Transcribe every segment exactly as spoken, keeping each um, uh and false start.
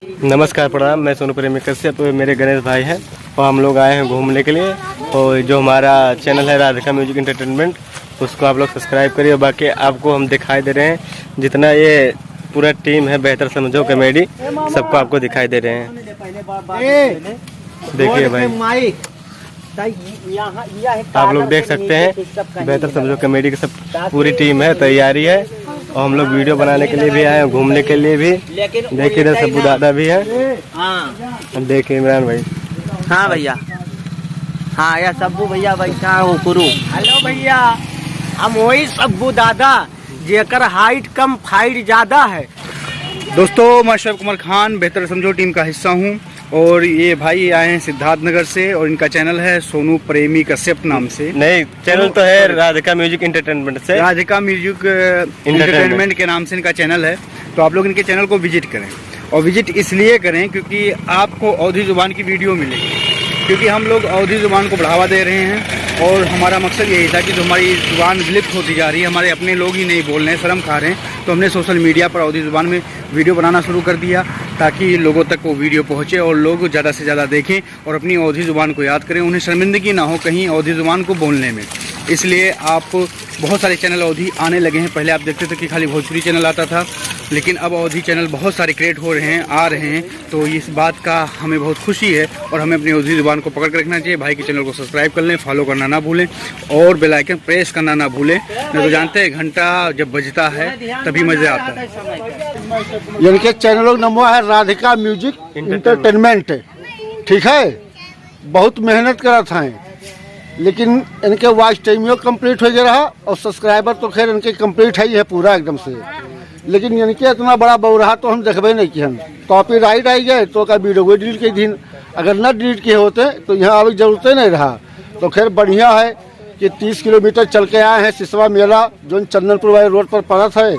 नमस्कार, प्रणाम, मैं सोनू प्रेमी कश्यप, मेरे गणेश भाई हैं और हम लोग आए हैं घूमने के लिए। और जो हमारा चैनल है राधिका म्यूजिक एंटरटेनमेंट, उसको आप लोग सब्सक्राइब करिए। बाकी आपको हम दिखाई दे रहे हैं, जितना ये पूरा टीम है बेहतर समझो कॉमेडी, सबको आपको दिखाई दे रहे हैं। देखिए भाई, आप लोग देख सकते हैं, बेहतर समझो कॉमेडी की सब पूरी टीम है, तैयारी है। और हम लोग वीडियो बनाने के लिए भी आए हैं, घूमने के लिए भी। देखिए, इधर सब्बू दादा भी है। हाँ। अब देखिए इमरान भाई। हाँ भैया, हाँ, यह सब्बू भैया बैठा है, ओकरू। हेलो भैया, हम वही सब्बू दादा, जेकर हाइट कम, फाइट ज्यादा है। दोस्तों, मैं शोएब कुमार खान, बेहतर समझो टीम का हिस्सा हूँ। और ये भाई आए हैं सिद्धार्थनगर से और इनका चैनल है सोनू प्रेमी कश्यप नाम से। नहीं, चैनल तो है राधिका म्यूजिक एंटरटेनमेंट से। राधिका म्यूजिक, अ, एंटरटेनमेंट। एंटरटेनमेंट के नाम से इनका चैनल है, तो आप लोग इनके चैनल को विजिट करें। और विजिट इसलिए करें क्योंकि आपको अवधी जुबान की वीडियो मिलेगी, क्योंकि हम लोग अवधी जुबान को बढ़ावा दे रहे हैं और हमारा मकसद यही था कि जो हमारी जुबान विलुप्त होती जा रही है, हमारे अपने लोग ही नहीं बोल रहे हैं, शर्म खा रहे हैं, तो हमने सोशल मीडिया पर अवधी जुबान में वीडियो बनाना शुरू कर दिया ताकि लोगों तक वो वीडियो पहुँचे और लोग ज़्यादा से ज़्यादा देखें और अपनी अवधी जुबान को याद करें, उन्हें शर्मिंदगी ना हो कहीं अवधी जुबान को बोलने में। इसलिए आप बहुत सारे चैनल अवधी आने लगे हैं। पहले आप देखते थे कि खाली भोजपुरी चैनल आता था, लेकिन अब अवधी चैनल बहुत सारे क्रिएट हो रहे हैं, आ रहे हैं, तो इस बात का हमें बहुत खुशी है और हमें अपनी अवधी जुबान को पकड़ के रखना चाहिए। भाई के चैनल को सब्सक्राइब कर लें, फॉलो करना ना भूलें और बेल आइकन प्रेस करना ना भूलें, नहीं तो जानते हैं घंटा जब बजता है तभी मज़ा आता है। इनके चैनल का नाम है राधिका म्यूजिक एंटरटेनमेंट, ठीक है। बहुत मेहनत करत हैं, लेकिन इनके वॉच टाइम कंप्लीट हो गया रहा और सब्सक्राइबर तो खैर इनके कंप्लीट है ही है पूरा एकदम से, लेकिन इनके इतना बड़ा बौराहा तो हम देखबे नहीं किहन। कॉपीराइट आई गए तो का वीडियो डिलीट कर दीन, अगर ना डिलीट किए होते तो यहाँ आवे की जरूरत ही नहीं रहा। तो खैर बढ़िया है कि तीस किलोमीटर चल के आए हैं सिसवा मेला, जो चंदनपुर वाले रोड पर पड़त है।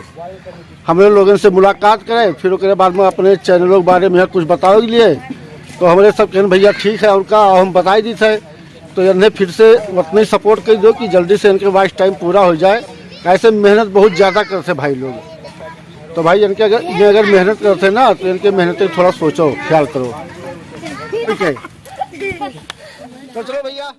हमरे लोगन से मुलाकात करे, फिर ओकरे बाद में अपने चैनलों के बारे में कुछ बतावे के लिए। तो हमरे सब कहन भैया ठीक है, उनका हम बताई दी थे। तो इन्हें फिर से उतनी सपोर्ट कर दो कि जल्दी से इनके वॉच टाइम पूरा हो जाए। कैसे मेहनत बहुत ज़्यादा करते भाई लोग। तो भाई इनके अगर, ये अगर मेहनत करते ना तो इनके मेहनत पे थोड़ा सोचो, ख्याल करो। ठीक है, तो चलो भैया।